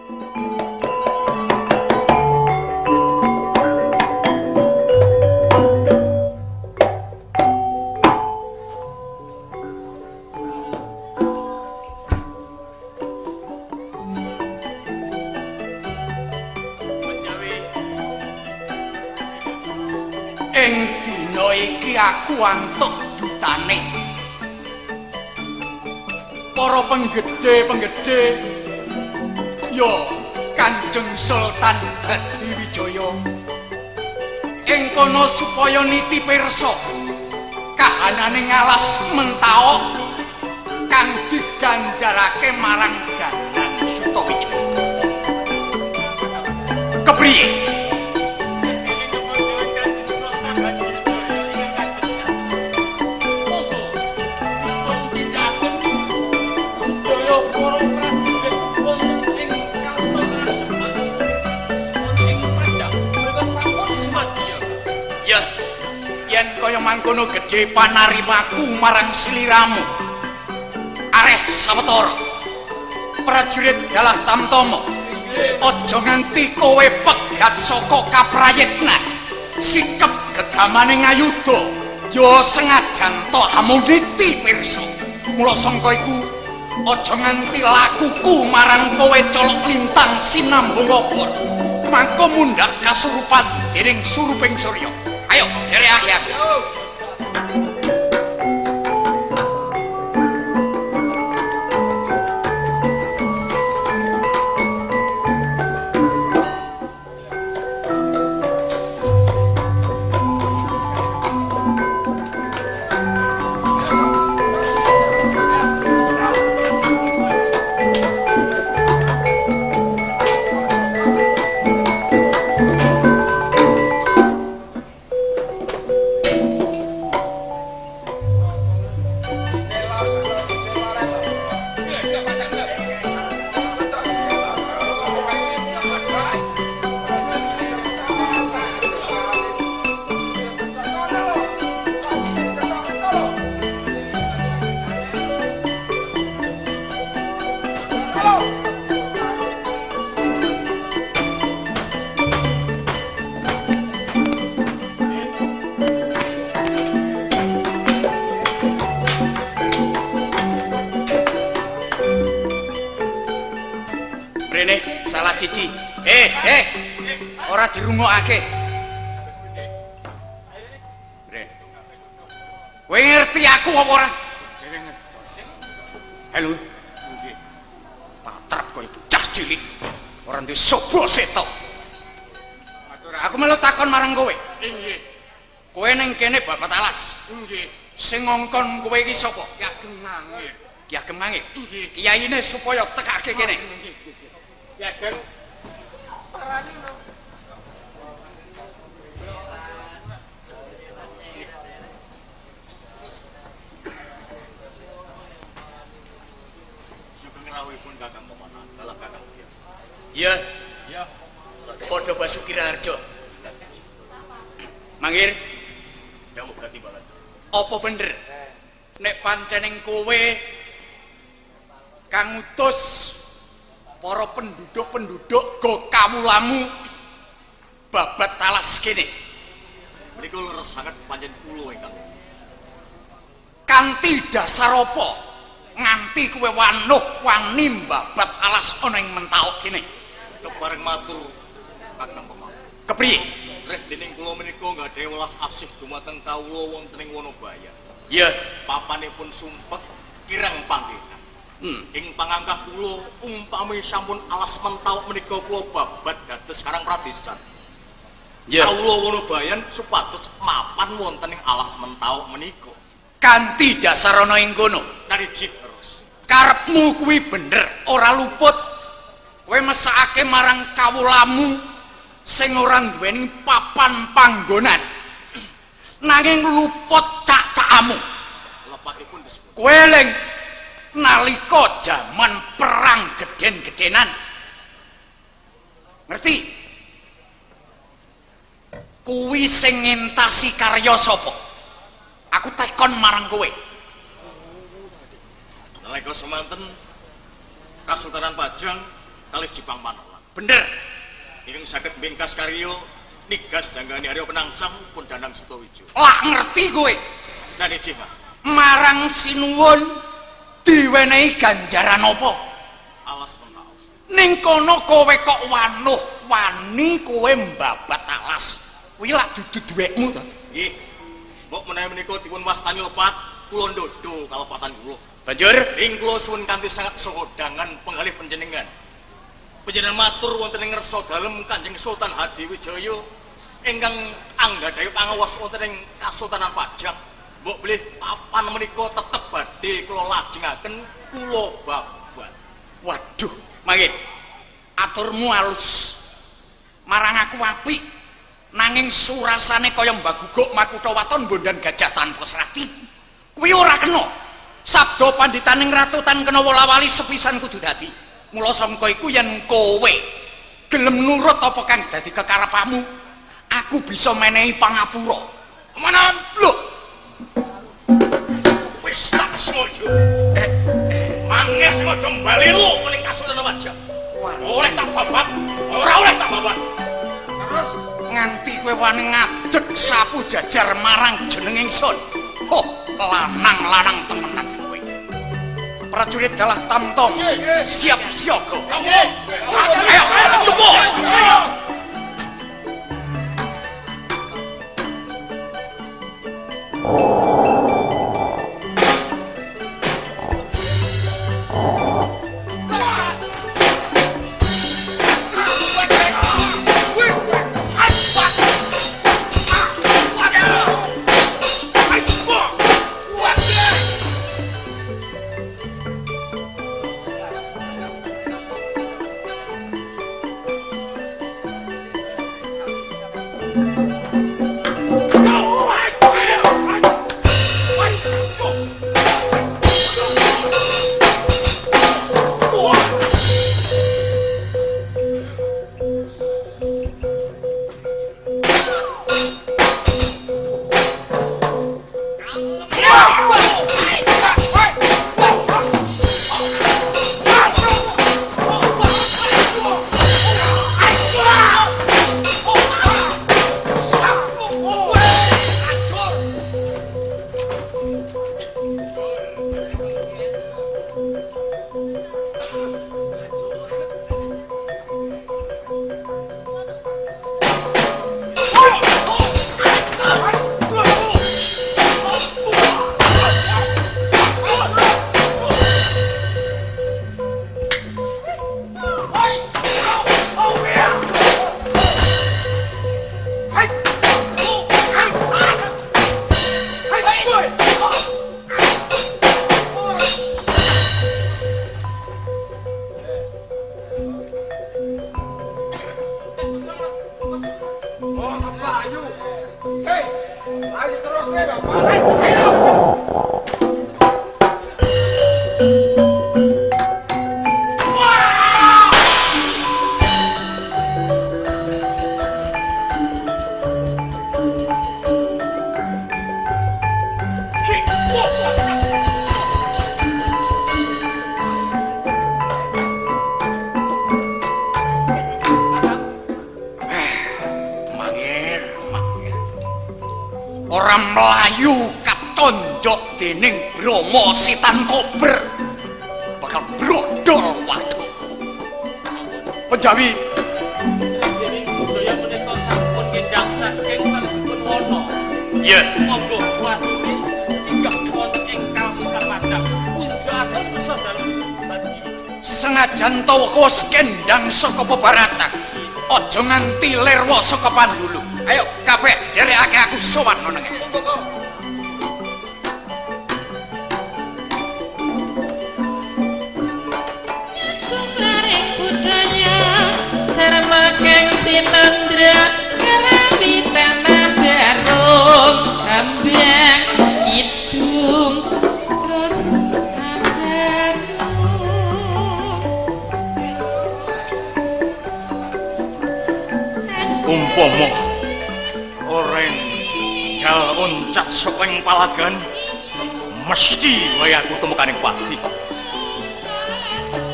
Ing dina iki aku antuk dutane para penggede-penggede ya Kanjeng Sultan Hadiwijaya ing kono supaya niti pirsa kahanane ngalas Mentaok kang diganjarake marang Danang Sutawijaya. Kepriye? Mangkono gedhe panarimaku marang sliramu areh sawetara prajurit Galah Tamtama, aja nganti kowe pegat saka kaprayitnan sikep gegamane ngayuda ya sengajan to amuniti pirsa. Mula sangka iku aja nganti lakuku marang kowe colok lintang sinambung obor mangko mundhak kasurupan dening suruping surya. Ayo derek aku. Salah siji. Ora dirungokake. Kowe ngerti aku apa ora? Halo. Nggih. Patrap kowe bocah cilik. Ora duwe sobo seto. Aku melu takon marang kowe. Nggih. Kowe ning kene babat alas. Nggih. Sing ngongkon kowe iki sapa? Ki Ageng Mangir. Ki Ageng Mangir. Nggih. Kiyaine supaya tekake kene. Ki Ageng parani no. Sugeng rawuhipun Kakang Pemana, dalah Kakang Kiai. Iya. Iya. Padha Basuki Raharja. Mangir, dawuh gati balat. Apa bener nek pancening kowe kang ngutus para penduduk-penduduk go kawulamu babat talas kene? Menika leres sanget pancen kula ingkang kanthi dasar apa nganti kowe wanuh wani babat alas ana ing Mentaok kene? Kepareng matur Kakang Pemana. Kepriye? Reh dening kula menika nggadahi welas asih dumateng kawula wonten ing Wanabaya. Iya. Papanipun sumpek kirang panggenan. Ing pangangkah kula umpami sampun alas Mentaok menika kula babat dados Karang Pradesan. Iya. Kawula Wanabayan supados mapan wonten ing alas Mentaok menika. Kanthi dasar ana ing kono. Narijih terus. Karepmu kuwi bener, ora luput. Kowe mesakake marang kawulamu sing ora duweni papan panggonan. Nanging luput cak-cakamu. Lepatipun disebut. Kowe eling nalika jaman perang gedhen-gedhenan. Ngerti? Kuwi sing ngentasi karya sapa? Aku tekon marang kowe. Nalika semanten Kasultanan Pajang kalih Jipang Panolan. Bener. Ingkang saged mbingkas karya nigas janggane Arya Penangsang pun Danang Sutawijaya. Lah ngerti kowe. Lan ijih marang sinuwun diwenehi ganjaran apa? Alas mentaos. Ning kono kowe kok wanuh wani kowe mbabat alas. Kuwi lak dudu duwekmu to. Nggih. Mbok menawi menika dipun wastani lepat, kula ndodho kalepatan kula. Banjur ing kula suwun kanthi sanget saha dangan penggalih panjenengan. Panjenengan matur wonten ing ngersa dalem Kanjeng Sultan Hadiwijaya ingkang anggadhahi pangawas wonten ing Kasultanan Pajang. Mbok bilih papan menika tetep badhe kula lajengaken kula babat. Waduh, mangke aturmu alus. Marang aku apik. Nanging surasane kaya mbaguguk makutha waton bondan gajah tanpa srati. Kuwi ora kena. Sabda pandhitaning ratu tan kena wolawali sepisan kudu dadi. Mula sangka iku yen kowe gelem nurut apa kang dadi kekarepanmu, aku bisa menehi pangapura. Kemana? Lho. Wis tak sengaja. Mangke sengaja bali lu ning Kasultanan Pajang. Oleh tak babat, ora oleh tak babat. Terus nganti kowe wani ngadeg sapu jajar marang jeneng ingsun. Ho, lanang-lanang temenan kowe. Prajurit dalah tamtom, siap siaga. Ayo, cepo. Ora mlayu katonjok dening Brahma setan kober bakal brodol waduh. Penjawi dening sedaya menika sampun kendhang saking salebetipun wana. Iya, monggo waturi inggih wonten ing Kalsunan Pajang punjakaken mesa dalem Hadiwijaya. Senajan tawaka kendhang saka pebaratan, aja nganti lirwa saka pandulu. Ayo kabeh dherekake aku sowan ana kene. Laring budaya cermakeng cinandra karawitan barung kambang kidung terus kabarung. Umpama oren gal oncat saka ing palagan mesti wae aku temukaning pati.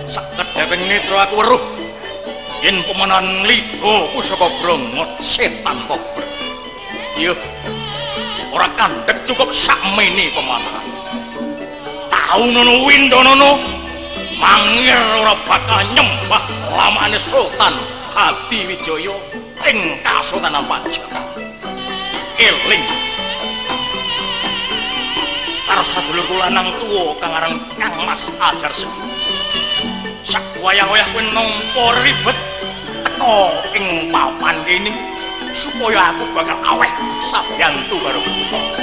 Sakedheping netra aku weruh Yen pemanan nglido pusaka brongot setan kober. Iya. Ora kandhek cukup sakmene pemanahan. Taunono Windonono mangir ora bakal nyembah lamane Sultan Hadiwijaya ing Kasultanan Pajang. Eling karo sadulurku lanang tuwa kang aran Kang Mas Ajar Sewu. Sak wayah-wayah kowe nampa ribet teka ing papan kene supaya aku bakal aweh sabiyantu karo kowe.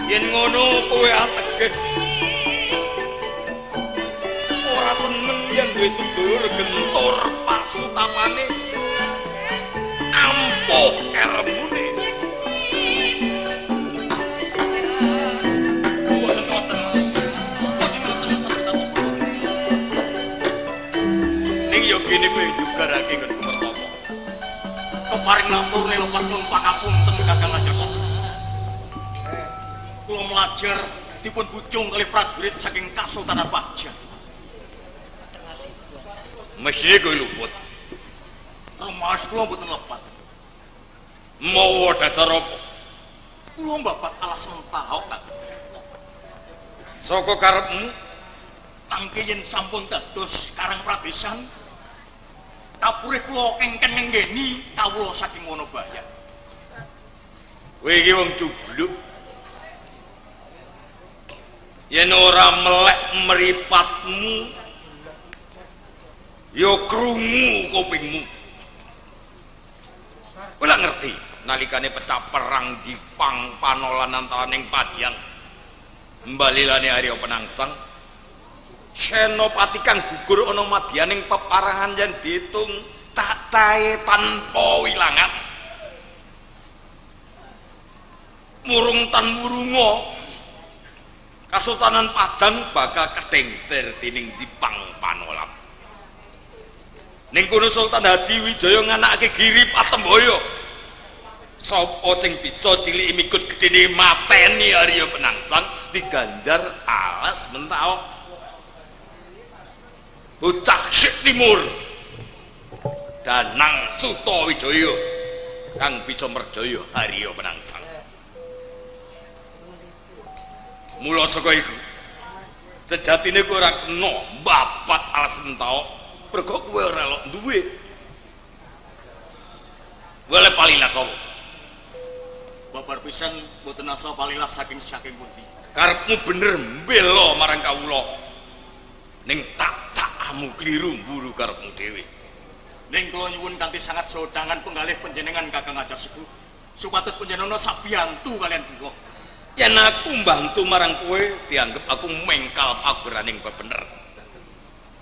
Yen ngono kowe ategeh ora seneng yen duwe sedulur gentur pasutapane ampuh keremune. Mboten ngoten Mas. Mboten ngoten sampeyan sepuluh. Ning yo gene kowe nyugarake nggon pertama. Keparing ngatur lepat pangapunten Kakang Ajar Sewu. Kula mlajar dipun bujung kalih prajurit saking Kasultanan Pajang. Mesti kowe luput. Rumaos kula mboten lepat. Mawa dasar apa? Kula mbabat alas mentahok, Kang. Saka karepmu tangke yen sampun dados Karang Pradesan, kapurih kula kengken ngenggeni kawula saking Wanabaya. Kowe iki wong cubluk. Yen ora melek mripatmu ya krungu kupingmu. Kowe lak ngerti nalikane pecah perang Jipang Panolan antaraning Pajang mbalilane Arya Penangsang, senopati kang gugur ana madyaning peparangan yen diitung cacahe tanpa wilangan, murung tan murunga Kasultanan Padang bakal ketengter dening Jipang Panolan. Ning kono Sultan Hadiwijaya nganakake Giri Patemboyo. Sapa sing bisa ciliki mikut gedene mateni Arya Penangsang diganjar alas mentaok. Bocah Sik Timur Danang Sutawijaya kang bisa merjaya Arya Penangsang. Mula saka iku sejatine kowe ora kena mbabat alas mentaok mergo kowe ora elok duwe. Kowe le palilah sapa? Babar pisan mboten asa palilah saking pundi. Karepmu bener mbela marang kawula. Ning tak-cakamu kliru mburu karepmu dhewe. Ning kula nyuwun kanthi sangat sodangan penggalih panjenengan Kakang Ajar Sewu supados panjenengan sabiyantu kalian kula. Yen aku mbantu marang kowe dianggep aku mengkal paguraning bebener.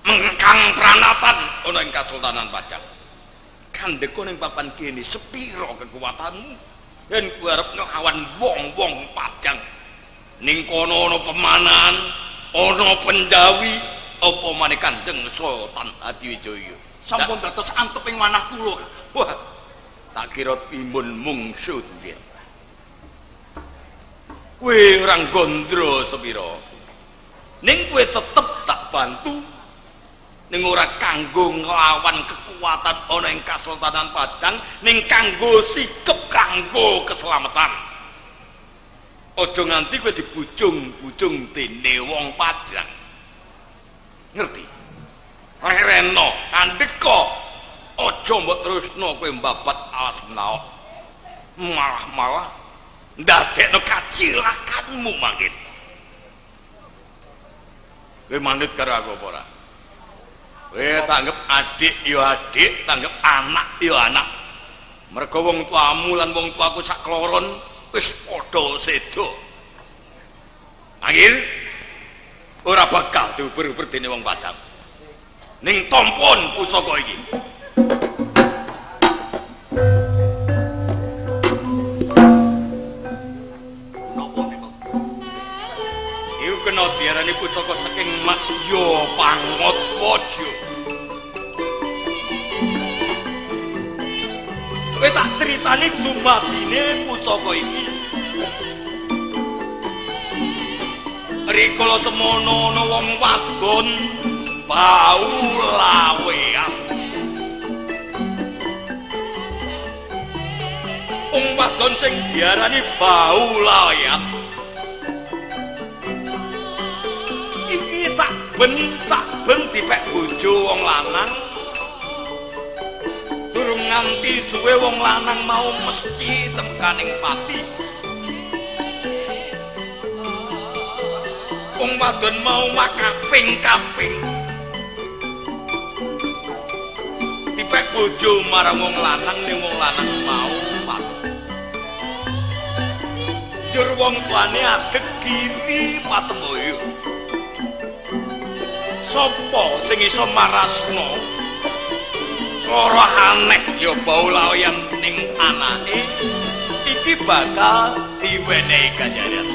Mengkang pranatan ana ing Kasultanan Pajang. Kandheka ning papan kene sepira kekuatanmu yen kowe arep nglawan wong-wong Pajang. Ning kono ana pemanan, ana penjawi, apa maneh Kanjeng Sultan Hadiwijaya. Sampun dados antep ing manah kula, Kakang. Wah, tak kira timun mungsu duwit. Kowe ora gondro sepira. Ning kowe tetep tak bantu. Ning ora kanggo nglawan kekuatan ana ing Kasultanan Pajang, ning kanggo sikep kanggo keselamatan. Aja nganti kowe dibujung-bujung dene wong Pajang. Ngerti? Lereno, kandheka. Aja mbok terusno kowe mbabat alas menawa. Malah-malah ndadekno kacilakanmu mangkin. Kowe manut karo aku apa ora? Kowe tanggep adik ya adik, tanggep anak ya anak. Mergo wong tuamu lan wong tuaku sak kloron wis padha sedo. Mangkir ora bakal diuber-uber dene wong Pajang. Ning tampon pusaka iki. Napa niku? Iku kena diarani pusaka saking Mas Yo Pangatwaja. Kowe tak critani dumadine pusaka iki. Rikala semono ana wong wadon bau lawean. Wong wadon sing diarani bau lawean iki tak ben dipek bojo wong lanang. Durung nganti suwe wong lanang mau mesti temkaning pati. Wong wadon mau makaping-kaping dipek bojo marang wong lanang, ning wong lanang mau pati. Njur wong tuane adeg Giri Patemboyo. Sopo sing iso marasno lara aneh ya bau layan ning anake iki bakal diwenehi ganjaran.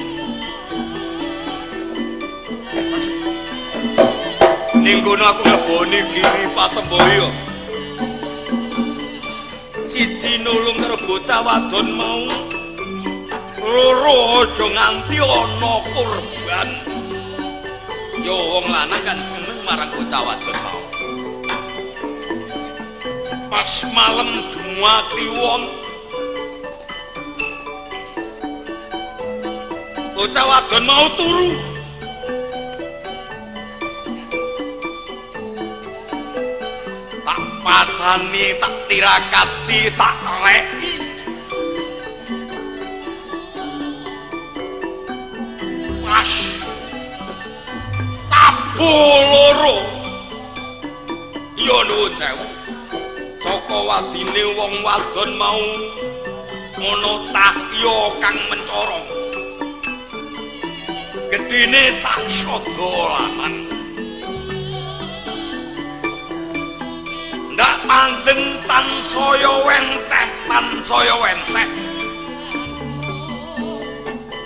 Ning kono aku ngeboni Giri Patemboyo. Siji nulung karo bocah wadon mau, loro aja nganti ana korban. Ya wong lanang kan seneng marang bocah wadon mau. Pas malam Jumat Kliwon, bocah wadon mau turu. Tak pasani, tak tirakati, tak leki. Pas tabu loro. Ya nuwun sewu. Saka wadine wong wadon mau ana tahya kang mencorong. Gedene sak sada lanang. Ndak mandeng tansaya wenteh, tansaya wenteh.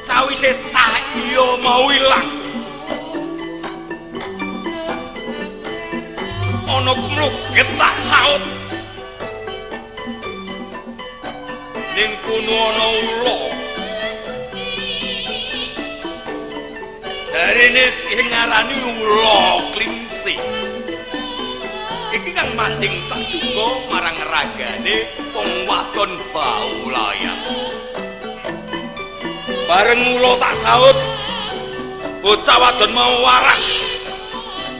Sawise tahya mau ilang, ana kumluget tak saut. Ning kono ana ula. Jarene sing ngarani ula klinsi. Iki kang manjing sak juga marang ragane wong wadon bau layang. Bareng ula tak saut, bocah wadon mau waras.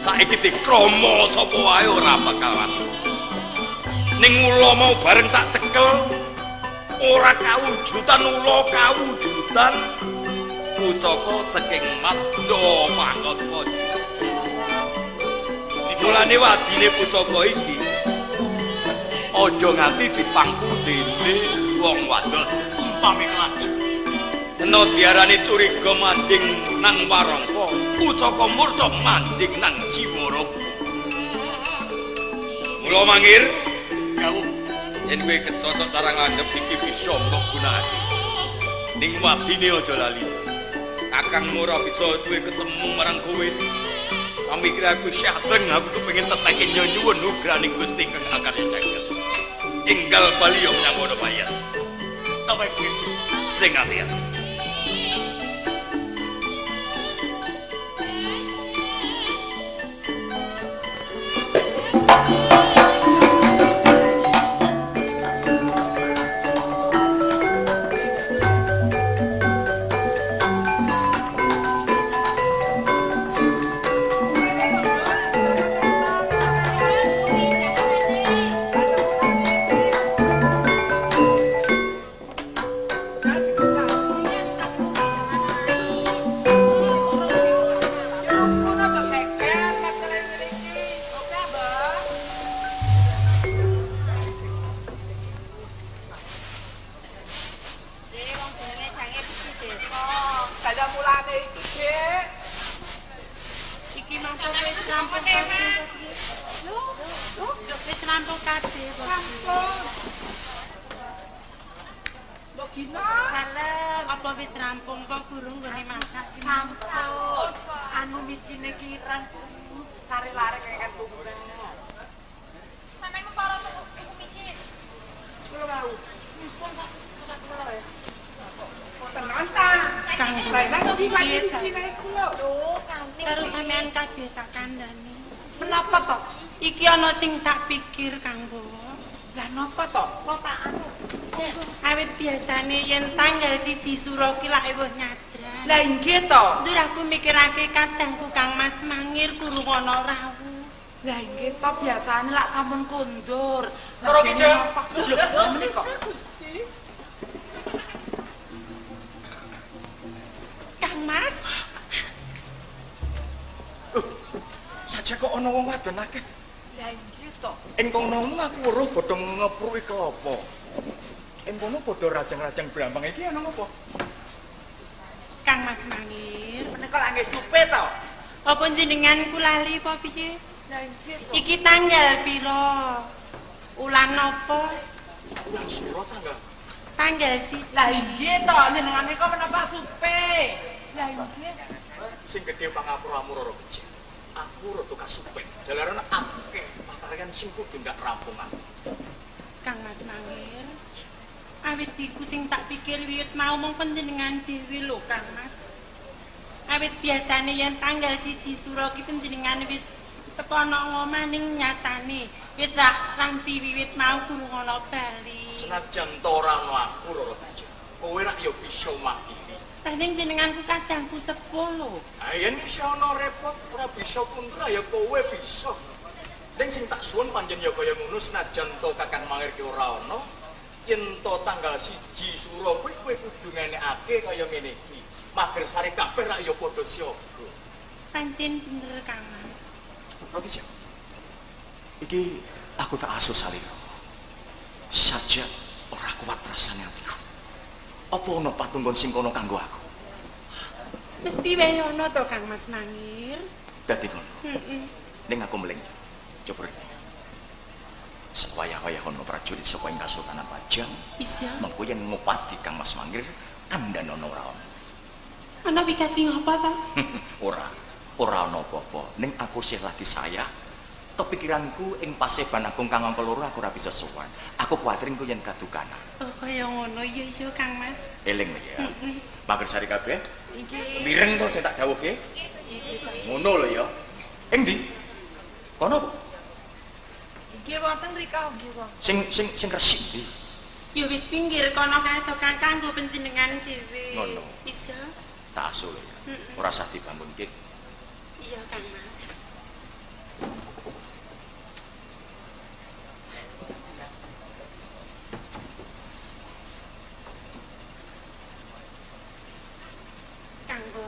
Saiki dikromo sapa wae ora bakal mati. Ning ula mau bareng tak cekel, ora kawujudan ula kawujudan pusaka saking Madya Pangatwaja. Mulane wadine pusaka iki aja nganti dipangku dene wong wadon. Umpami kelajeng kena diarani curiga manjing nang warangka, pusaka murta manjing nang jiwa raga. Mula mangir jauh yen kowe kecocok cara ngandhep iki bisa mbok gunakake. Ning wadine aja lali. Kakangmu ora bisa suwe ketemu marang kowe. Pamikir aku syateng, aku kepengin teteke nyuwun nugraning Gusti kang akarya cengkel. Enggal bali yo menyang Wonopayan. Awake Gusti sing ati-ati. Ndur aku mikirake kadangku Kang Mas Mangir kurung ana rawuh. Lah nggih to biasane lak sampun kondur. Loro ki, Lho menika. Kang Mas. Saja kok ana wong wadon akeh. Lah nggih to. Ing kono aku weruh padha ngepruki kelapa. Ing kono padha rajang-rajang brambang iki ana apa? Kang Mas Mangir, menika lak nggih supe to. Apa jenengan ku lali apa piye? Lah nggih to. Iki tanggal pira? Ulan napa? Ulan sura tanggal. Tanggal 1. Lah nggih to, jenengan menika menapa supe? Lah nggih. Sing gedhe pangapuramu Roro Kecil. Aku rada kasupen. Jalaran akeh pataryan sing kudu ndak rampungake. Kang Mas Mangir, awit iku sing tak pikir wiwit mau mung panjenengan dhewe lho Kang Mas. Awit biasane yen tanggal 1 Sura ki panjenengan wis teko ana ngomah ning nyatane wis rak ranti wiwit mau kurung ana bali. Senajan to ora ana aku Roro Kecil, kowe rak ya bisa makili. Lah ning jenenganku kadangku sepuh lho. Ha yen isih ana repot ora bisa kontra ya kowe bisa. Ning sing tak suwun panjen ya kaya ngono senajan to Kakang Mangir ki ora ana. Yen to tanggal 1 Sura kuwi kowe kudu ngenekake kaya ngene iki. Magersari kabeh rak ya padha siaga. Pancen bener Kang Mas. Oke siap. Iki aku tak asuh salira. Saja ora kuat rasane atiku. Apa ana patunggon sing kono kanggo aku? Mesti wae ana to Kang Mas Mangir. Dadi ngono. Heeh. Ning aku meling. Coba rene. Sewayah-wayah ana prajurit saka ing Kasultanan Pajang. Bisa. Mengko yen ngupati Kang Mas Mangir kandhanono ora ana. Ana wigati ngapa to? Ora. Ora ana apa-apa. Ning aku sih lagi saya. Kepikiranku ing Paseban Agung kang angka loro aku ora bisa sowan. Aku kuwatir engko yen kadukanan. Oh kaya ngono iya iya Kang Mas. Eling ya. Magersari kabeh. Nggih. Mireng to sing tak dawuhke? Nggih. Ngono lho ya. Ing ndi? Kono apa? Nggih wonten mriku nggih wonten. Sing sing sing resik ndi? Ya wis pinggir kono kae to Kang kanggo panjenengan dhewe. Ngono. Bisa. Tak asuh lho ya. Ora usah dibangunke. Iya Kang Mas. Kanggo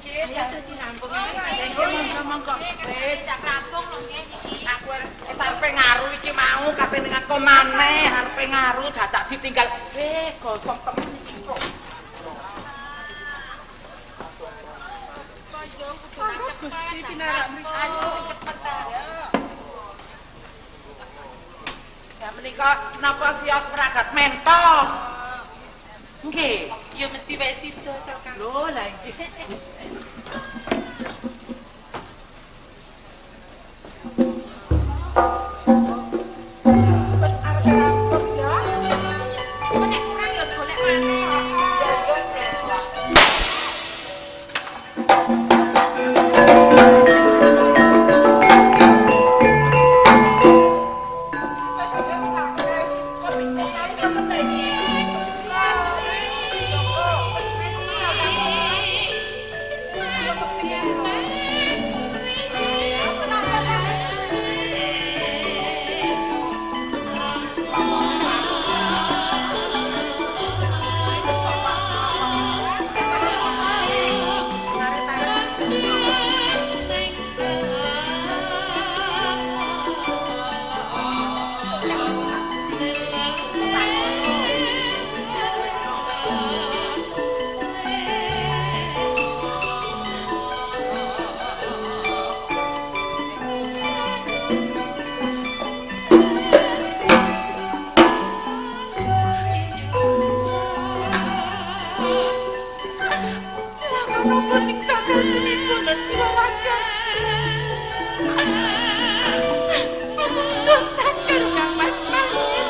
nggih ayo dirampung. Monggo wis rampung lho nggih niki. Aku wis arepe ngaru iki mau katene ngaku maneh arepe ngaru dadak ditinggal. Gosong temen iki kok. Gusti pinarak mriki. Ayo sing cepet ta. Ya menika napa sios meragat mentok? Nggih, ya mesti wae sida to Kang. Lho, lah nggih. Arep rampung. Lakon apa sing bakal tumiba nang jiwa raga? Aku dosa karo Kang Mas Mangir.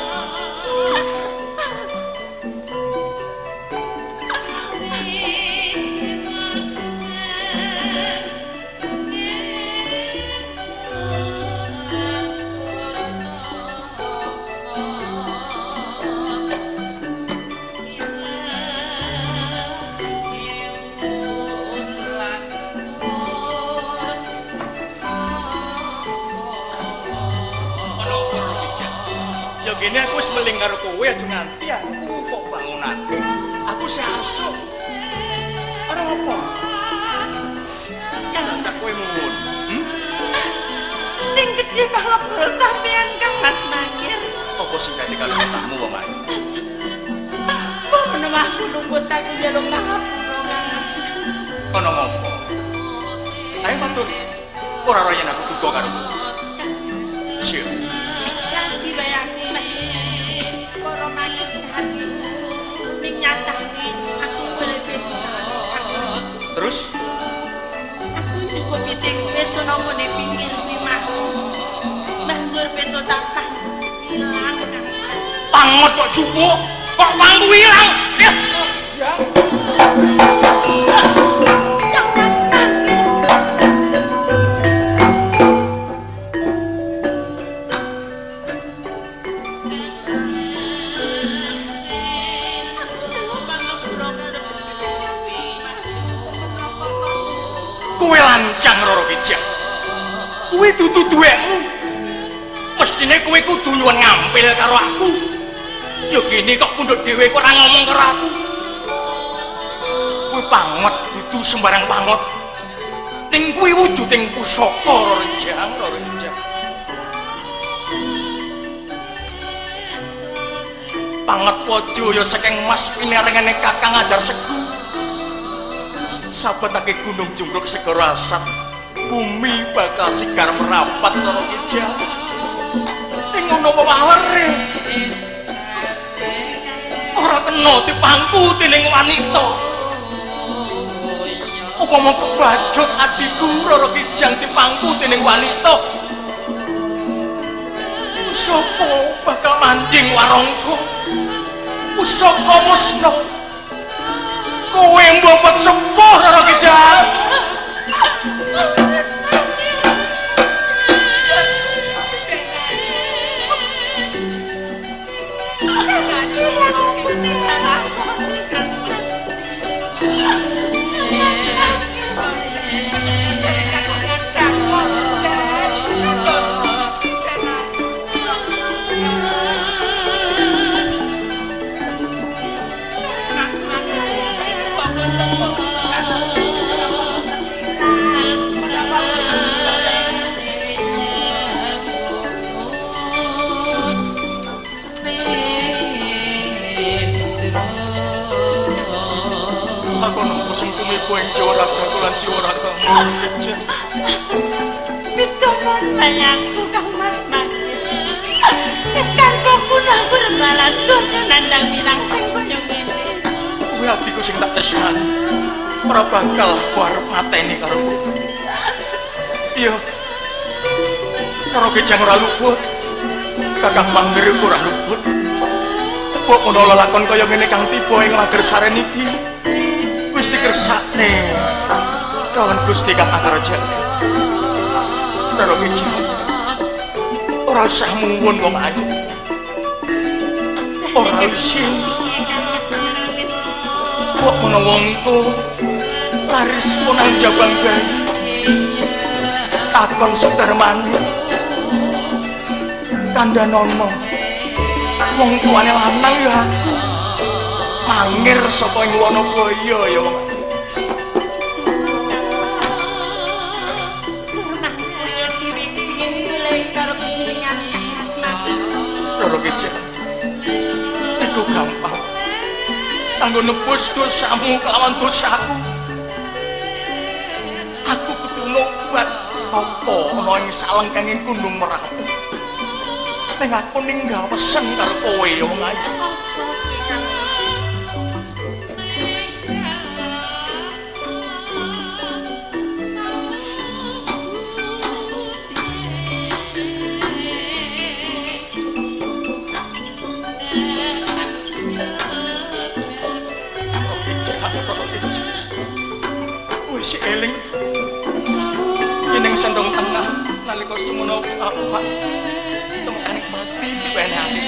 Ana apa Roro Kijang? Ya gini aku wis meling karo kowe aja nganti aku kok bangunake. Aku sih asuk. Ora apa? Kang Tak kowe muwun. Sing gedhe pangapura sampean Kang Mas Mangir. Apa sing dadi kalungmu wong ayu? Mbok menawa aku luput aku njaluk pangapura Kang Mas. Ana ngopo? Ayo matur. Ora ora yen aku duka karo kowe. Siap. Lagi bae aku meh para magersani. Ning nyatane aku golek pesonane Kang Mas. Terus Aku cukup sing wis ana nggone pinggir kuwi mau. Banjur peso tak pangku ilang Kang Mas. Pangot kok jupuk, kok pangku ilang. Ya. Kang Mas Mangir. Aku njaluk pangapura karo panjenengan Mas. Kowe lancang Roro Kijang. Kuwi dudu duwekmu. Mestine kowe kudu nyuwun ngampil karo aku. Ya gini kok pundhut dhewe kok ora ngomong karo aku. Kuwi pangot dudu sembarang pangot. Ning kuwi wujuding pusaka Roro Kijang, Roro Kijang. Pangot waja ya saking mas pinarengane Kakang Ajar Segu. Sabetake gunung jungkruk segara asat, bumi bakal sigar merapat Roro Kijang. Ning ngono wewalere. Ora kena dipangku dening wanita. Upama kebacut adhiku Roro Kijang dipangku dening wanita, sapa bakal manjing warangka? Pusaka musna. Kowe mbopet sepuh Roro Kijang. Ilang opo sing tak lakoni Kang Mas? Aku nampa sing tumiba ing jiwa ragaku lan jiwa ragamu Roro Kijang. Pitonon bayangku Kang Mas Mangir. Wis tanpa kuna berbalas donya nandang mirang sing kaya ngene. Kuwi adhiku sing tak tresnani. Ora bakal aku arep mateni karo kowe. Iya. Roro Kijang ora luput. Kakang Mangir ora luput. Kok ana lelakon kaya ngene kang tiba ing magersaren iki. Wis dikersakne kawan Gusti Kang Angkaraja. Roro Kijang. Ora usah muwun wong ayu. Ora isin. Kok menawa wongku laris punang jabang bayi. Kakang Sudarmani. Kandhanono. Wong tuane lanang ya aku. Mangir saka ing Wanabaya ya wong ayu. Curmahku ya dhewe kepengin golek karo panjenengan Kang Mas Mangir. Roro Kijang. Iku gampang. Kanggo nebus dosamu kelawan dosaku. Aku kudu nobat tapa ana ing salengkenging Gunung Merapi. Ning aku ninggal pesen karo kowe ya wong ayu. Apa kuwi Kang Mas? Isih eling ning sendong tengah nalika semono bapak temekane pati diweni ati.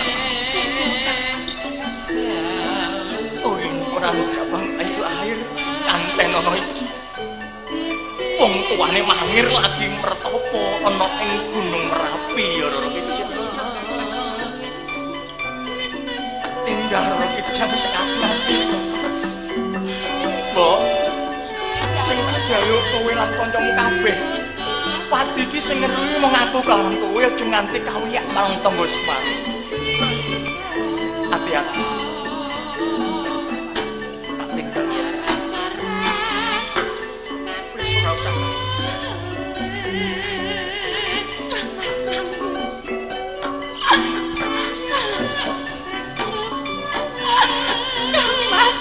Oh, ora jabang ayu lahir kanten ana iki. Wong tuane Mangir lagi mertopo ana ing Gunung Merapi ya Roro Kijang. Tinggal Roro Kijang sing ati-ati. Mbok, sing tak jaluk kowe lan kancamu kabeh. Padi iki sing ngeruhi mung aku karo kowe aja nganti kawiyak marang tangga Semar. Ati-ati. Tak tinggal ya. Wis ora usah. Mas.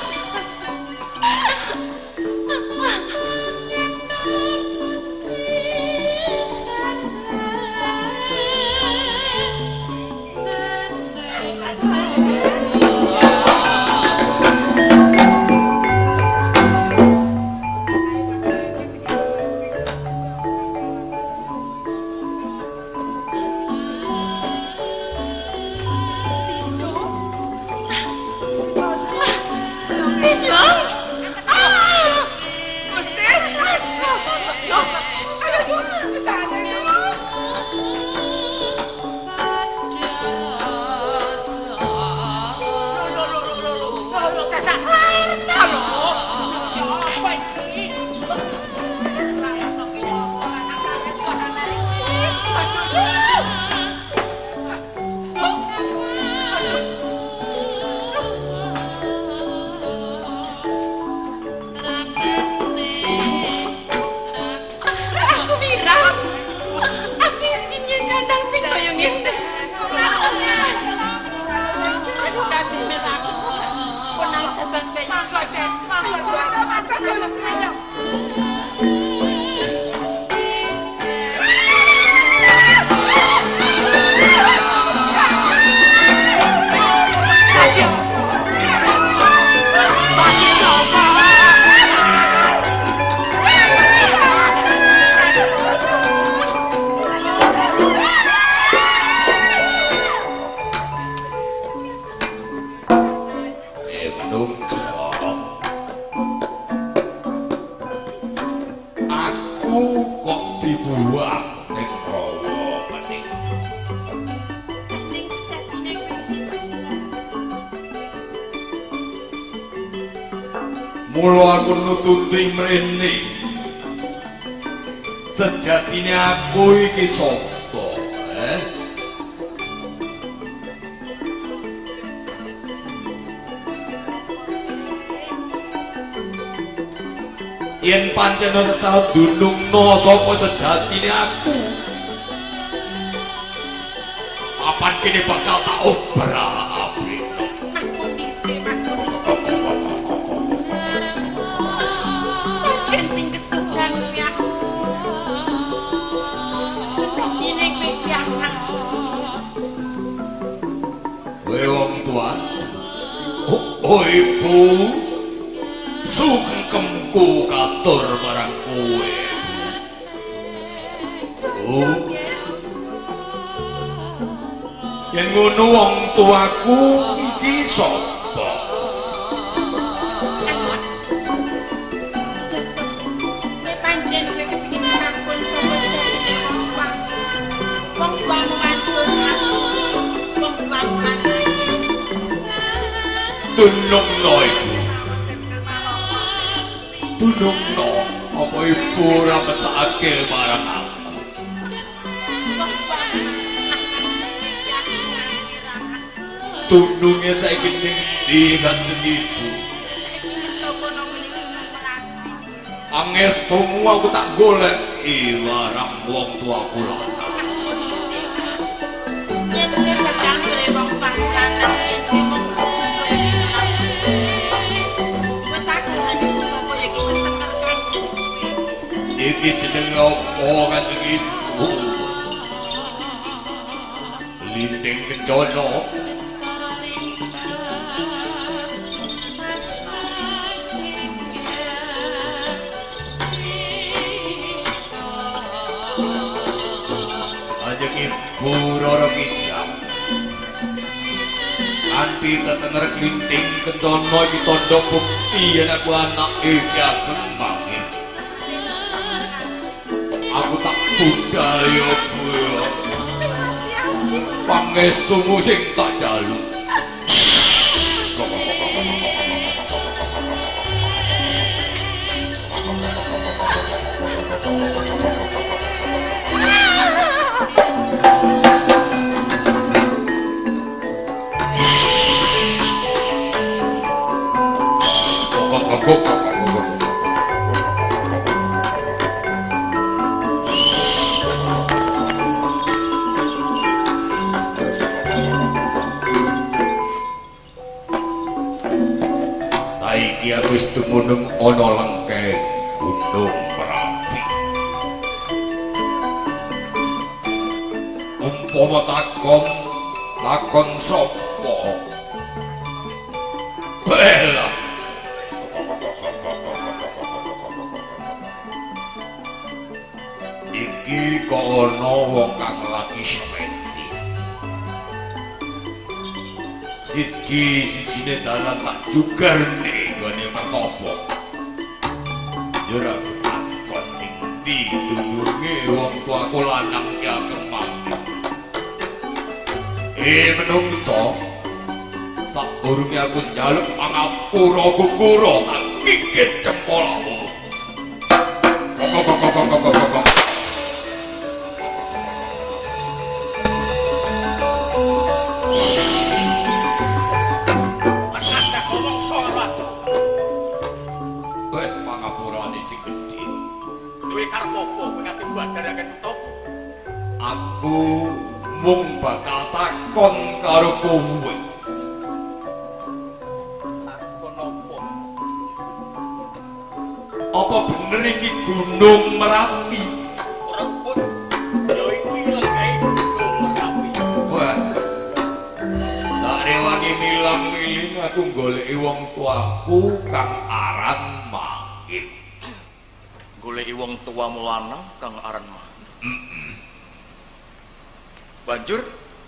Mula aku nututi mrene. Sejatine aku iki sapa? Eh? Yen pancen ora tau dunungno sapa sejatine aku. Papan kene bakal tak obrak-abrik. Oh ibu, sungkemku katur marang kowe. Oh, yen ngono wong tuaku iki sapa? Nek pancen kowe kepengin takon sapa sejatine wong tuaku? Wong tuamu wadon aku, wong tuamu lanang. Dunungno ibu, dunungno apa ibu ora mesakake marang aku. Dununge saiki ning ndi kanjeng ibu? Angestumu aku tak goleki marang wong tuaku lanang. Yen kowe bakal golek wong tuaku lanang, yen kowe mung iki jenenge apa kanjeng ibu? Linding Kencana. Ibu Roro Kijang. Kanthi tetenger klinting kencana iki tandha bukti yen aku anake Ki Ageng Mangir. Aku tak budal ya Bu ya. Pangestumu sing tak jaluk. Saiki aku wis dumunung ana lengke Gunung Merapi. Umpama takon, takon sapa? Bela. Iki kok ana wong kang lagi sementi. Siji-sijine dalan tak jugerne nggone metopo. Ya ora takon ning ndi dununge wong tuaku lanang Ki Ageng Mangir. Menungso, sadurunge aku njaluk pangapura gugura tak gigit jempolmu. Kok kok kok kok kok kok. Aku mung bakal takon karo kowe. Takon apa? Apa bener iki Gunung Merapi? Ora luput. Ya iki lenggahe Gunung Merapi. Wah. Tak rewangi milang-miling aku goleki wong tuaku kang aran Mangir. Goleki wong tuamu lanang kang aran Mangir. Banjur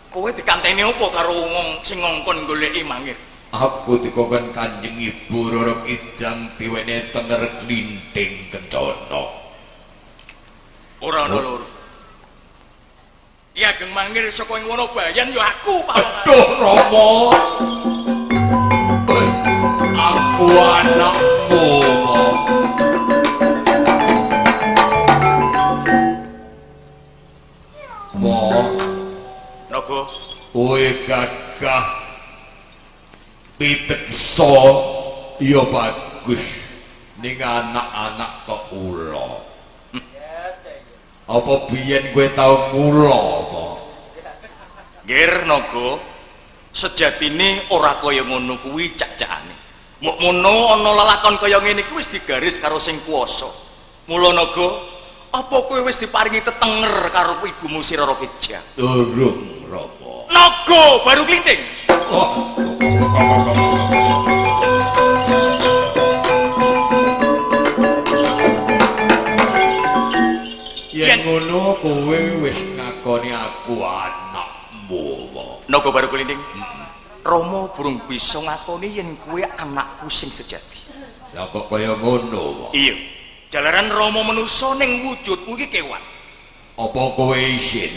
kowe dikanteni apa karo wong sing ngongkon goleki Mangir? Aku dikongkon Kanjeng Ibu Roro Kijang diwene tenger klinting kencana. Ora ana loro. Ki Ageng Mangir saka ing Wonobayan ya aku pawongan. Aduh Rama. Aku anakmu. Mo. Naga, kowe gagah piteksa ya bagus ning anak-anak kok ula. Apa biyen kowe tau ngula apa? Nggih Naga, sejatine ora kaya ngono kuwi cak-cakane. Mok mono ana lelakon kaya ngene iki wis digaris karo sing kuwasa. Mula Naga, apa kowe wis diparingi tetenger karo ibumu si Roro Kijang? Durung, Rama. Naga baru klinting. Oh. Yen ngono kowe wis ngakoni aku anakmu. Naga baru klinting. Rama burung bisa ngakoni yen kowe anakku sing sejati. Lah kok kaya ngono? Iya. Jalaran Rama manusa ning wujudmu iki kewan. Apa kowe isin?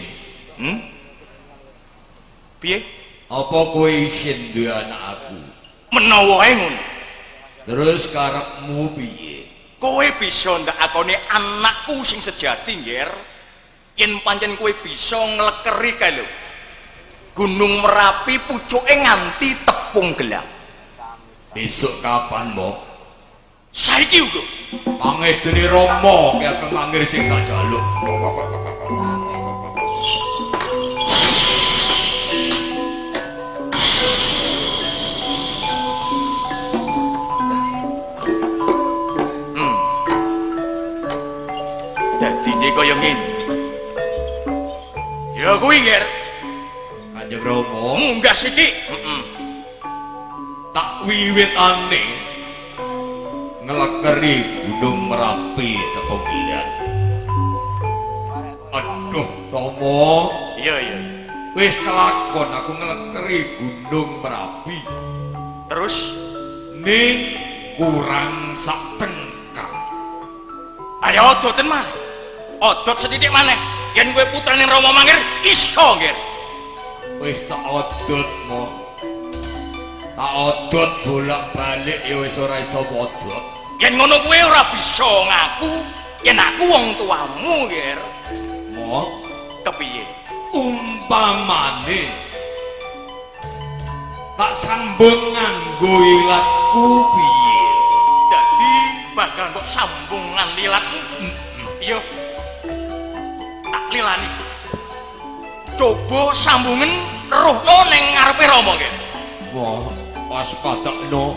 Piye? Apa kowe isin duwe anak aku? Menawa ae ngono. Terus karepmu piye? Kowe bisa ndakakone anakku sing sejati, Ngger. Yen pancen kowe bisa nglekeri kae lho. Gunung Merapi pucuke nganti tepung gelang. Besok kapan, Mbok? Saiki uga. Pangestune Rama Ki Ageng Mangir sing tak jaluk. Dadine kaya ngene. Ya kuwi, Nger. Kanjeng Rama munggah sithik. Tak wiwitane nglekeri Gunung Merapi tepung gelang. Aduh Rama. Iya iya. Wis kelakon aku nglekeri Gunung Merapi. Terus ning kurang sak tengkang. Ayo odoten maneh. Odot sethithik maneh. Yen kowe putrane Rama Mangir iso nggih. Wis tak odot mo. Tak odot bolak-balik ya wis ora iso odot. Yen ngono kowe ora bisa ngaku yen aku wong tuamu nggih. Mo, kepiye? Umpamane tak sambung nganggo ilatku piye? Dadi bakal kok sambungan lilatmu. Iya. Tak lilani. Coba sambungen rohno ning ngarepe Rama nggih. Wah, pas padakno.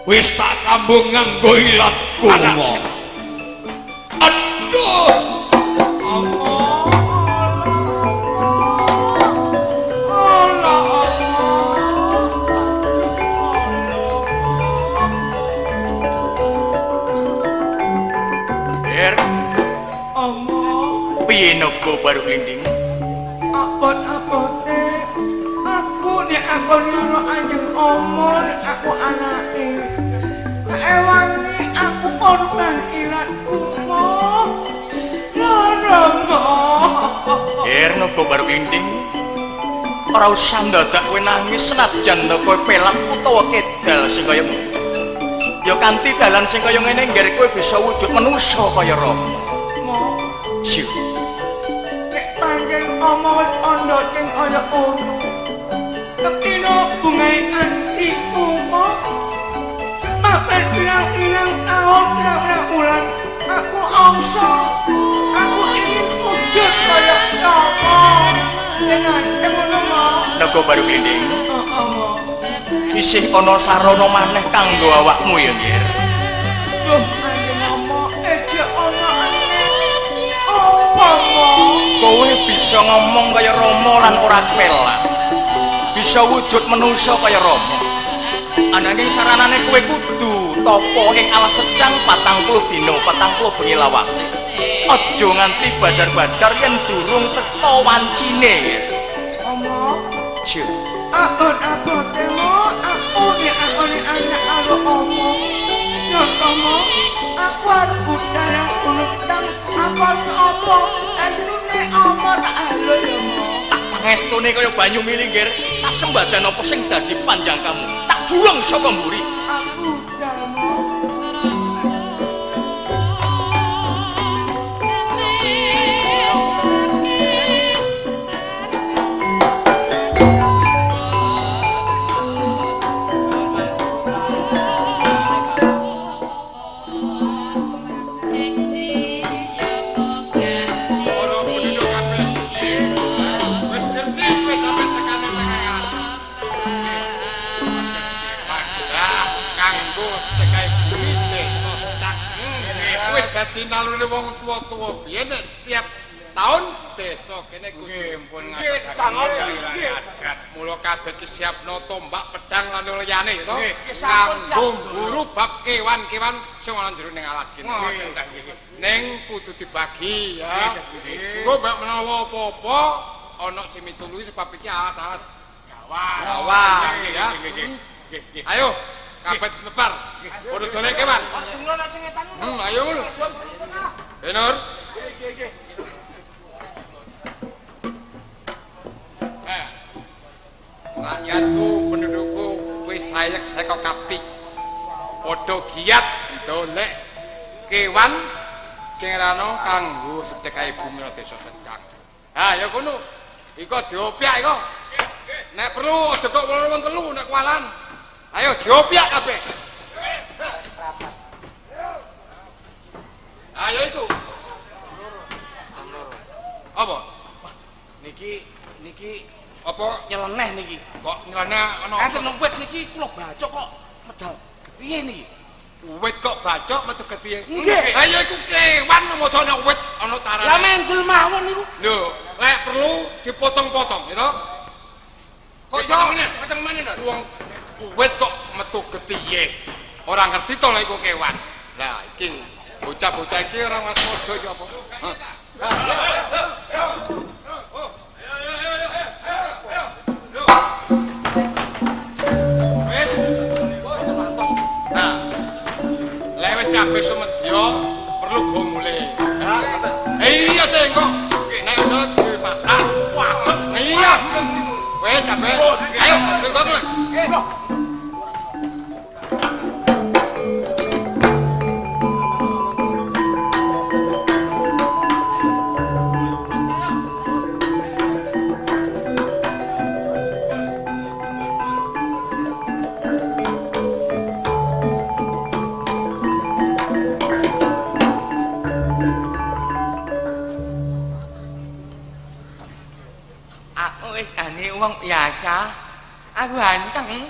Wis tak sambung nganggo ilatku. Aduh. Allah. Allah. Ger. Allah. Piye naga baru glinding? Abot-abote aku nek aku ana anjing omon aku anake. Ewangi aku korban ilatku mo. Loro. Ger naga baru glinding. Ora usah ndadak kowe nangis senajan to kowe pelak utawa kedal sing kaya ngono. Ya kanthi dalan sing kaya ngene ngger kowe bisa wujud manusa kaya Rama. Mo. Siu. Nek pancen omong wis andha sing kaya ngono. Tekino bungae atiku mo. Papen pirang-pirang taun pirang-pirang wulan aku angsa. Aku ingin wujud kaya Rama. Dengan ngono mo. Naga baru glinding. Heeh mo. Isih ana sarana maneh kanggo awakmu ya, Ngger. Duh, anjing omong eje ana aneh. Apa mo? Kowe bisa ngomong kaya Rama lan ora pelak. Bisa wujud manusa kaya Rama. Ananging saranane kowe kudu tapa ing alas secang 40 dina 40 bengi lawase. Aja nganti badar-badar yen durung teka wancine. Omong. Siu. Abot-abote mo, aku nek akone anak karo omong. Yen omong, aku arep budal nang gunung tang apa apa estune omo tak halo ya mo. Tak pangestune kaya banyu mili nggir, tak sembadan apa sing dadi panjang kamu. Tak juweng saka mburi. Aku budal mo. Wis dadi nalurine wong tuwa-tuwa biyen setiap taun desa kene kudu nggih nggih. Mula kabeh ki siapno tombak, pedang lan liyane to. Kanggo mburu bab kewan-kewan sing ana jero ning alas kene. Ning kudu dibagi ya. Engko mbek menawa apa-apa ana sing mituluhi sebab iki alas-alas gawat. Ya. Ayo kabeh semebar. Padha dolek kewan. Ayo ngono. Benur. Nggih, nggih. Rakyatku, pendudukku wis sayek saka kapti. Padha giat dolek kewan sing rano kanggo sedekahe bumi desa Secang. Ha ya kono. Iko diopyak iko. Nek perlu aja kok wong telu nek kualan. Ayo diopyak kabeh. Ayo iku. Apa? Niki niki apa nyeleneh niki? Kok nyeleneh ana? Enten wit niki kula bacok kok medal getihe niki. Wit kok bacok metu getihe? Nggih. Ayo iku kewan macane wit ana tarane. Lah mendel mawon niku. Lho, lek perlu dipotong-potong, ya toh? Kok iso ngene? Keteng meneh lho. Wong wit kok metu getihe. Ora ngerti to lek iku kewan. Lah iki bocah-bocah iki ora waspada iki apa? Hah. Kabeh sumedya perlu go mulih. Iya sing kok. Nek iso dimasak. Iya. Wes kabeh. Ayo, kok. Nggih. Wong biasa, aku ganteng.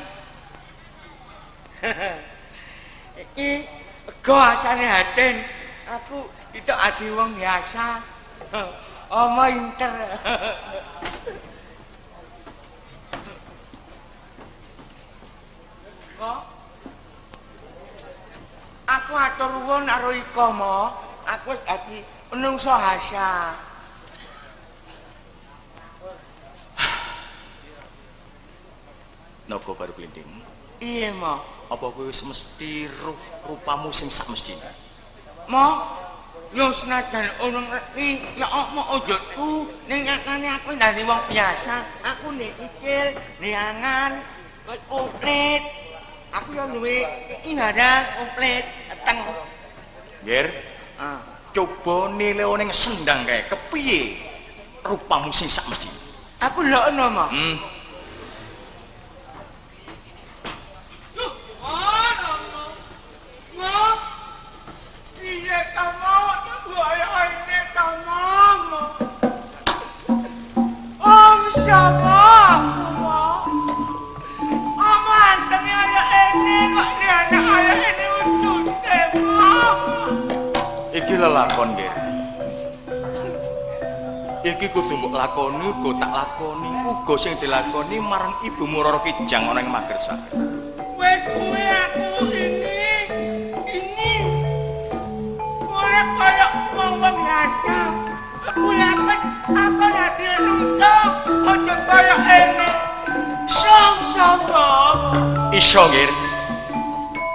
Iki go asane hatin, aku itu adi wong biasa. Oma inter. Kok? Aku atur nuwun karo iko mo, aku wis dadi menungso hasa. Naga Baru Klinthing. Iya, Mo. Apa kowe wis mesti rupamu sing sak mestine? Mo, yo senajan ono ngerti ya apa ujudku ning nyatane aku dadi wong biasa. Aku ndek sikil, ndek angan, wis komplit. Aku yo duwe ibadah komplit, eteng. Nger. Ah, coba nilai ning sendang kae kepiye rupamu sing sak mestine? Aku lokno, Mo. Iki lelakon, Nger. Iki kudu mbok lakoni, uga tak lakoni, uga sing dilakoni marang ibumu Roro Kijang ana ing Magersari. Wis kuwi aku ini ora kaya wong-wong biasa. Aku lapet, aku dadi nuntuk, aja kaya ene. Song-song. Iso, Nger.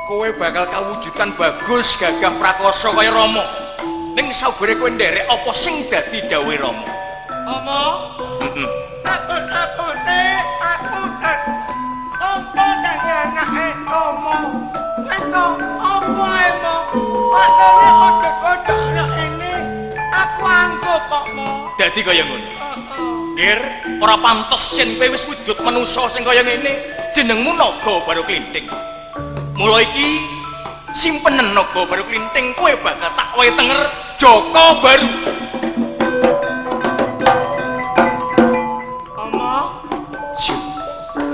Kowe bakal kawujudan bagus gagah prakosa kaya Rama. Ning saubere kowe nderek apa sing dadi dawuhe Rama? Ama? Heeh. Apot-apote aku tak tampa dadi anake Rama. Wis to, apa ae, Mo? Patone kodhok-kodhok anak ini aku anggap kok, Mo. Dadi kaya ngono. Heeh. Nger, ora pantes yen kowe wis wujud manusa sing kaya ngene, jenengmu Naga Baru Klinthing. Mula iki simpenen Naga Baru Klinthing, kowe bakal tak wehi tenger Jaka Baru. Ama,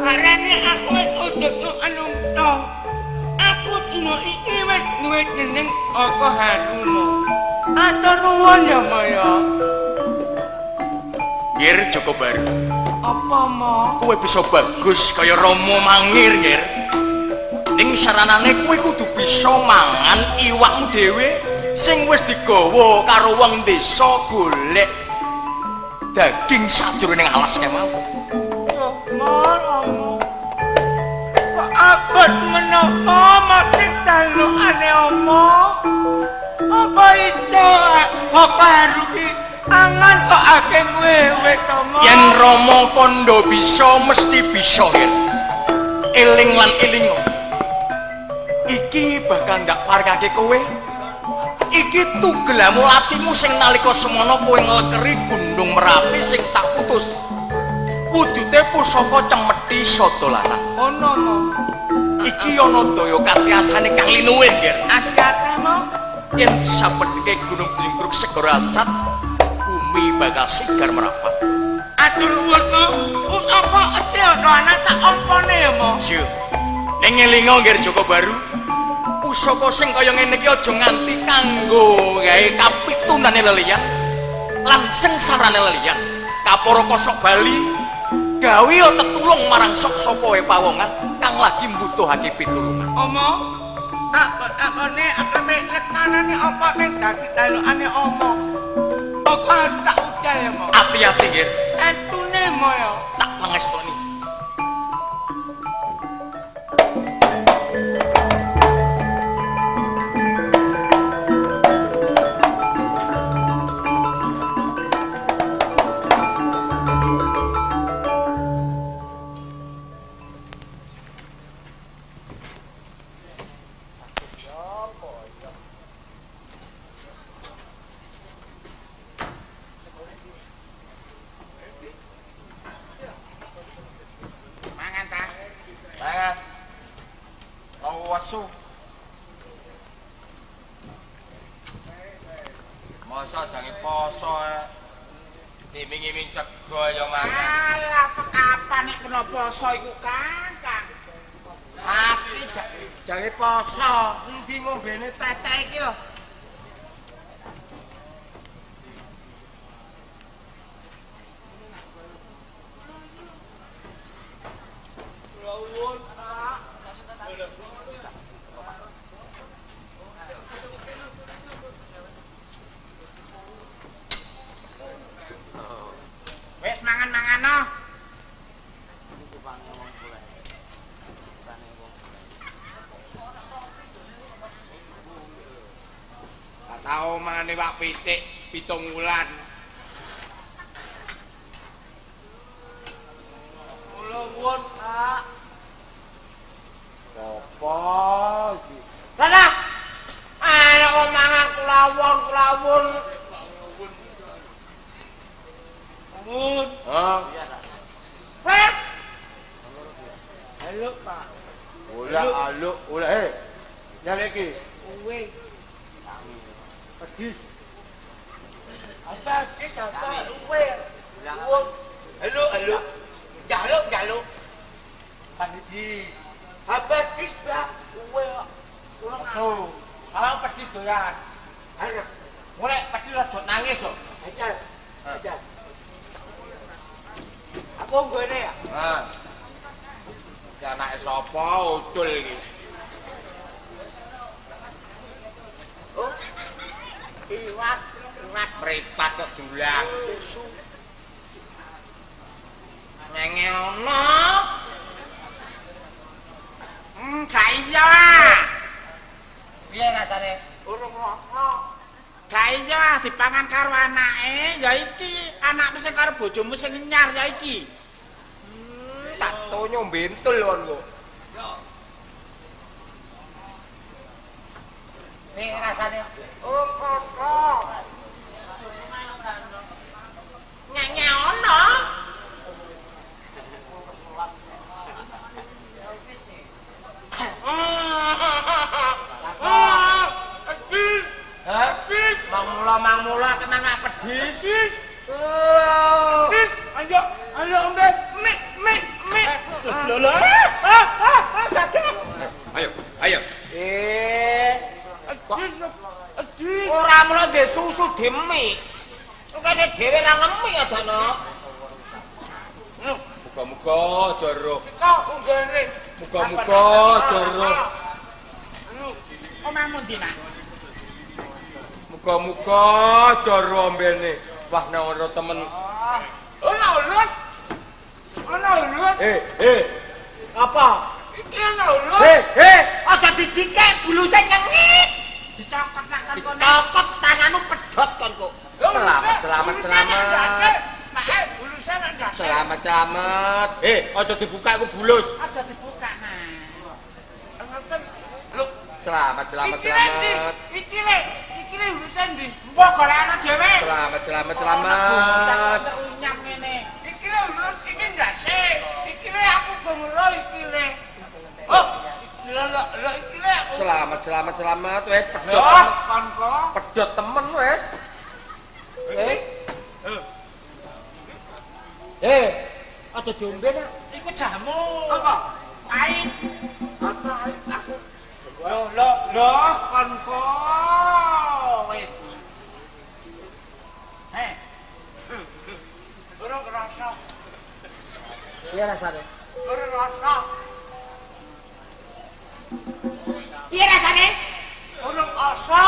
arane aku wis udut anungta. Aku dina iki wis duwe jeneng Jaka Haruno. Atur nuwun ya, Ma ya. Ngir Jaka Baru. Apa, Ma? Kowe bisa bagus kaya Rama Mangir, Ngir. Ning saranane kowe kudu bisa mangan iwakmu dhewe sing wis digawa karo wong desa golek daging sajroning alas kemawon. Rama, kok abot menapa mati dalukane ama? Apa iso apa rugi angan kok akeh wewe to, Ma? Yen Rama kandha bisa mesti bisa, Yen. Eling lan elingo. Iki bakal ndak paringake kowe. Iki tugelamu latimu sing nalika semono kowe nglekeri Gunung Merapi sing tak putus. Wujude pusaka cemeti sada lanang. Ono, Mo. Iki ana daya katiasane kang linuwih, Nger. Asiate, Mo. Yen sapedheke Gunung Jingkruk segara asat, bumi bakal sigar merapat. Atur nuwun, Mo. Apa ete ana anak tak ompone ya, Mo? Iya. Ning elinga, Nger Jaka Baru, pusaka sing kaya ngene iki aja nganti kanggo gawe kapitunane leliyan lan sengsarane leliyan. Kapara kosok bali gawe tetulung marang sok sapa wae pawongan kang lagi mbutuhake pitulungan. Ama, apot-apone akepe letanane apa ning dadi dalukane ama. Apa tak udah ya, Mo? Ati-ati, Nger. Estune, Mo ya. Tak pangestoni. Wesu. Masa jange poso ae. Iming-iming sego ya mangan. Alah, kapan nek kena poso iku, Kang? Kang. Ati jange poso, endi ngombene teteh iki lho. Rawon, Pak. Wes mangan-mangan no. Tak tau mangan iwak pitik 7 wulan. Kula nuwun, Pak. Apa iki? Lah, ana kok mangan kulawon, kulawon. Nuwun. Hah? Pak. Halo, Pak. Ora aluk, ora eh. Nyale iki. Uwe. Pedis. Apa pedis apa? Uwe. Nuwun. Halo, halo. Jaluk, jaluk. Pedis. Apa pedis, Pak? Uwe kok. Kurang Aduh. Kalau pedis doyan. Ayo. Mulai pedis aja nangis kok. Ajar. Ajar. Aku nggone ya? Heeh. Iki anake sapa ucul iki? Oh. Iwak, iwak mripat kok dulang. Nenge ono. Gak iya ah. Piye rasane? Urung rasa. Gak iya ah dipangan karo anake, ya iki anakmu sing karo bojomu sing nyar ya iki. Tak tonyo bentul kon kok. Piye rasane? Oh, kok. Nenge ono. Hah? Mang mula kena ngak pedis. Pedis. Ayo, ayo ombe. Mik, mik, mik. Lho lho. Ayo, ayo. Pedis. Ora mula ndek susu demik. Kene dhewe ra ngemik adano. Muga-muga aja roh. Cekok unggone. Muga-muga aja roh. Omahmu ndi, Nak? Muga-muga aja roh ombene. Wah nek ora temen. Ora ulus. Ora ulus. Eh. Apa? Iki ana ulus. Eh. Aja dicikek buluse nyengit. Dicokot nak kon kono. Dicokot tanganmu pedhot kon kok. Selamat, selamat, selamat. Buluse nang ndase. Selamat, selamat. Aja dibuka iku bulus. Aja dibuka, Nak. Ngoten. Lho, selamat, selamat, selamat. Iki le, iki le urusan ndi? Mbok golekana dhewe. Selamat, selamat, selamat. Terunyam ngene. Iki le ulus, iki ndase. Iki le aku gomelo iki le. Oh, lho lho iki le aku. Selamat, selamat, selamat. Wes pedhot. Loh, kon kok pedhot temen wes. Wes. Aja diombe nak. Iku jamu. Apa? Pahit. Apa aku? Loh, loh, loh, kon kok wis. Heh. Ora kerasa. Piye rasane? Ora rasa. Piye rasane? Ora rasa.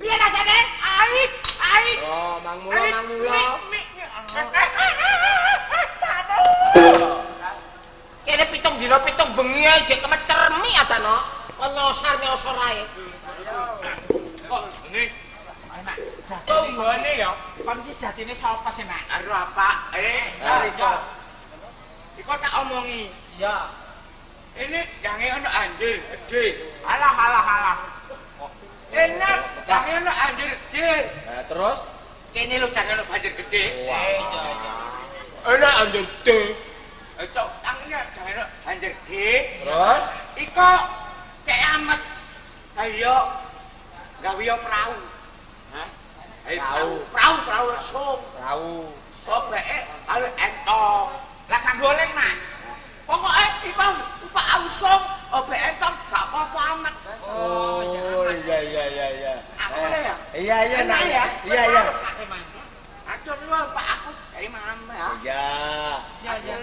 Piye rasane? Ait, ait. Oh, mang mula, mang mula. Kene 7 dina 7 bengi ae jek kemeter mi adano. Kon nyosar-nyosor ae. Kok ngene? Enak. Tunggone ya. Kon iki jatine sapa sih, Nak? Karo apa? Iko. Iko tak omongi. Iya. Ini jange ono anjir gede. Alah alah alah. Enak, jange ono anjir gede. Lah terus kene lho jange ono banjir gede. Iya, iya. Enak anjir gede. Cok, tangane jangan banjir dik. Terus iko cek amet. Ayo gawe yo prau. Hah? Prau, prau, prau lesung. Prau. Sobeke karo entong. Lah gak boleh, Mas. Pokoke iko upak usung obek entong gak apa-apa amet. Oh, iya iya iya iya. Aku boleh ya? Iya iya nak ya. Iya iya. Atur nuwun Pak aku gawe mam ya. Iya. Iya iya.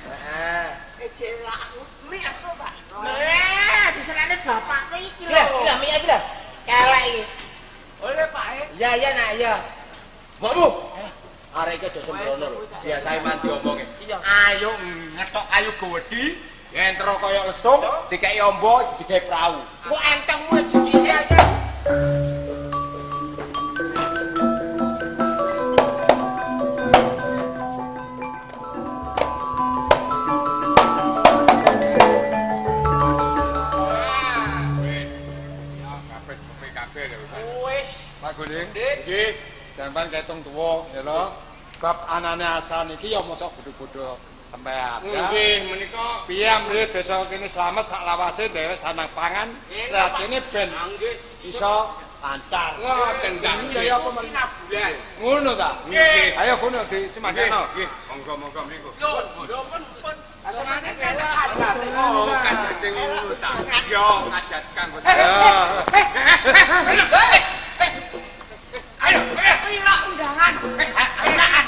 Heeh. Ejek aku mi aku Pak. Lha disenane bapakku iki lho. Lah mi iki lho. Kelek iki. Oleh Pak e. Iya iya nak iya. Mbokmu. Arek iki aja sembrono lho. Biasae man diomongi. Ayo ngetok ayu gewedi, entro kaya lesung, dikeki ombo, digawe prau. Kok entengmu aja iki. Pak Guling, nggih, sampean ketung tuwa, ya lho. Bab anane asan iki ya mosok bodho-bodho sampean. Nggih, menika piye amrih desa kene slamet sak lawase dhewek sanang pangan, rajine ben iso lancar. Ngoten ta. Ya apa men? Ngono ta? Nggih. Ayo kono disemakno. Nggih, monggo-monggo mriku. Lho, pun pun. Asamane kelek kajate. Oh, kajate ngono ta. Yo, kajat kanggo. Ayo, ayo, undangan. Undangan.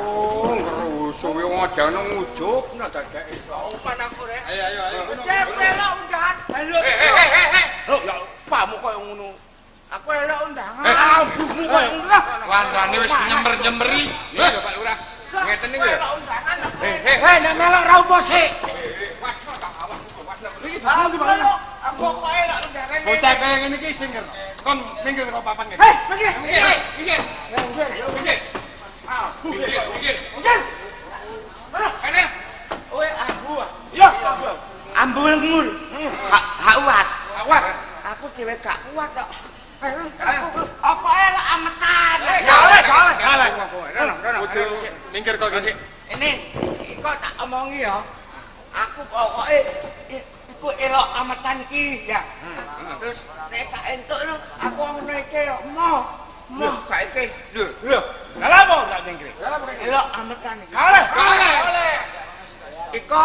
Oh, ngrusuh wong aja ngujug nek dadak iso. Opan aku rek. Ayo ayo ayo. Cek elok undangan. Halo. Lho, ya pamu koyo ngono. Aku elok undangan. Ambumu koyo ngono lah. Wandane wis nyemer-nyemeri. Iya, Pak Lurah. Ngeten niku ya. Elok undangan. Heh, nek melok ra opo sik. Wasno tak awakmu, wasno. Iki dalan di mana? Aku kok elok undangan. Bocah kaya ngene iki sing kon minggir teko papan ngene. Heh, minggir. Minggir. Minggir. Ah, minggir, minggir. Minggir. Kene. Oe aku. Iya, aku. Ambu lengur. Hak kuat. Kuat. Aku dhewe gak kuat kok. Apa elok ametan. Galek, galek, galek. Kudu minggir kok ngene. Ini kok tak omongi ya. Aku pokoke iku elok ametan iki ya. Terus nek gak entuk lho aku ngono iki yo moh. Moh gak iki. Lho, lho. Lah lha apa gak minggir? Elok ametan iki. Galek, galek. Iko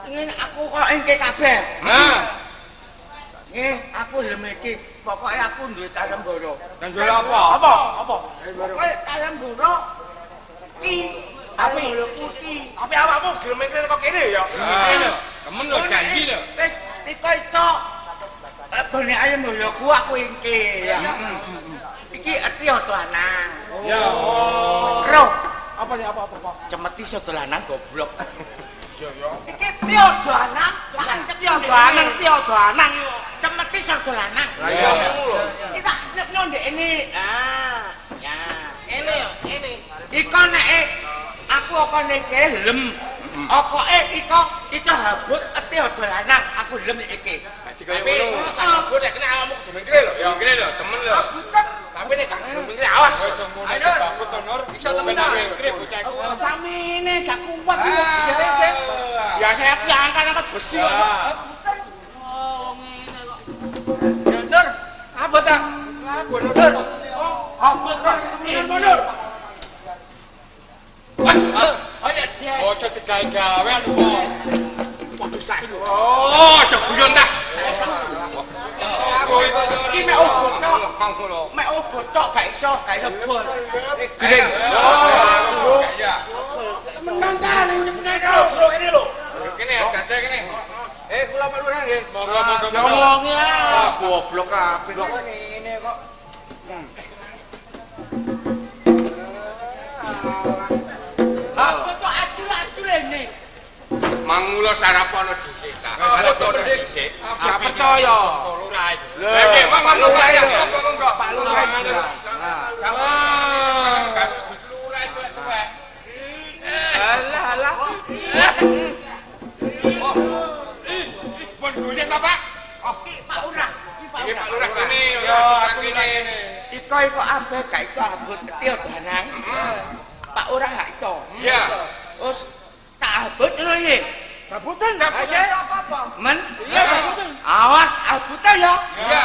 ingin aku kok engke kabeh. Nah. Nggih, aku lem iki. Pokoke aku duwe talemboro. Duwe apa? Apa? Apa? Pokoke talemboro ki tapi putih. Tapi awakmu gelem mengkene kok kene ya. Temen lho janji lho. Wis iko iso. Lebone ayam boyoku aku engke ya. Iki eti dolanan. Ya. Roh. Apa sih apa apa? Cemeti iso dolanan goblok. Iya ya. Iki tio dolanan, Tio dolanan, tio dolanan iki. Cemeti iso dolanan. Lah iya ngono lho. Iki tak nyekno ndek ini. Ah, ya. Ngene yo, ngene. Iko nek aku apa neke lem. Okoke iko iko habut eti dolanan, aku lem iki. Dadi kaya ngono. Habut nek kena awakmu kudu mengkre lho. Ya mengkre lho, temen lho. Habutan. Tapi nek gak mengkre awas. Ayo babut to Nur. Iso temen ta. Mengkre bocah iku. Samene gak kuat iki. Ya saya ki angkat-angkat besi kok. Oh, ngene kok. Ya Nur, abot ta? Abot Nur. Oh, abot kok Mundur, mundur. Wah, Ojo digawe-gawe anu. Waduh saiki. Oh, aja guyon ta. Kowe kok Iki mek obot tok. Mek obot tok gak iso, gak iso bol. Gering. Ya. Temenan ta ning nyemene Lho, bro kene lho. Kene gade kene. Eh, kula Pak Lurah nggih. Monggo monggo. Omongi ah. Goblok kabeh. Kok ngene kok. Apa kok acul-acul ini? Mangulo sarapan dhisik ta. Sarapan dhisik. Gak percaya. Lurah iku. Lho, Nggih, Pak monggo Lurah ya. lho. Monggo, Pak Lurah. Salah. Lurah tuwek-tuwek. Alah alah. Pun goyang ta, Pak? Oh, Pak Lurah. Iki Pak Nggih, Pak Lurah. Lurah kene. Yo, aku kene. Iko iko ambek gak iko abot eti danang. Pak ora gak iso. Iya. Wis tak abut ngono iki. Babutan. Ayo apa-apa. Men. Iya. Awas abute ya. Iya.